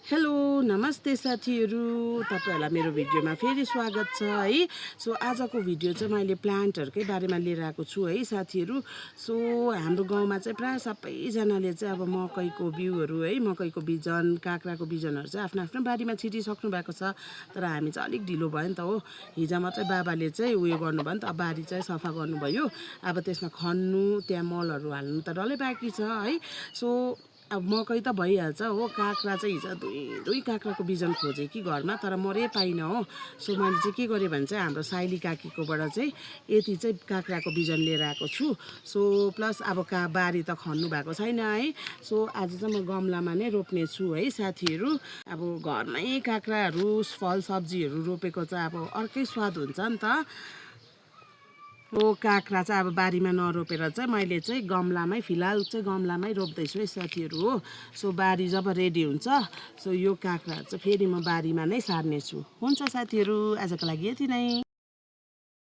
Hello नमस्ते साथीहरू, तपाईहरुलाई मेरो भिडियोमा फेरि स्वागत छ है। सो आजको भिडियो चाहिँ मैले प्लान्टहरुकै बारेमा लिएर आएको छु है साथीहरू। सो हाम्रो गाउँमा चाहिँ प्राय सबैजनाले चाहिँ अब मकैको बिउहरू है, मकैको बिजन, काँक्राको बिजनहरू चाहिँ आफ्नो आफ्नो बारीमा छिटिसक्नु भएको छ। तर हामी चाहिँ अलिक ढिलो भयो नि त हो। हिजो मात्रै बाबाले चाहिँ उयो गर्नुभयो नि त, बारी चाहिँ सफा गर्नुभयो। अब त्यसमा खन्नु, त्यहाँ मलहरू हाल्नु त डल्लै बाँकी छ है। सो अब मकै त भइहाल्छ हो। काँक्रा चाहिँ हिजो दुई काँक्राको बिजन खोजेँ कि घरमा, तर मरै पाइनँ हो। सो मैले चाहिँ के गरेँ भने चाहिँ हाम्रो साइली काकीकोबाट चाहिँ यति चाहिँ काँक्राको बिजन लिएर आएको छु। सो प्लस अब बारी त खन्नु भएको छैन है। सो आज चाहिँ म गमलामा नै रोप्ने छु है साथीहरू। अब घरमै काँक्राहरू, फल सब्जीहरू रोपेको चाहिँ अब अर्कै स्वाद हुन्छ नि त। हो, काँक्रा चाहिँ अब बारीमा नरोपेर चाहिँ मैले चाहिँ गमलामै, फिलहाल चाहिँ गमलामै रोप्दैछु है साथीहरू हो। सो बारी जब रेडी हुन्छ, सो यो काँक्राहरू चाहिँ फेरि म बारीमा नै सार्नेछु। हुन्छ साथीहरू, आजको लागि यति नै।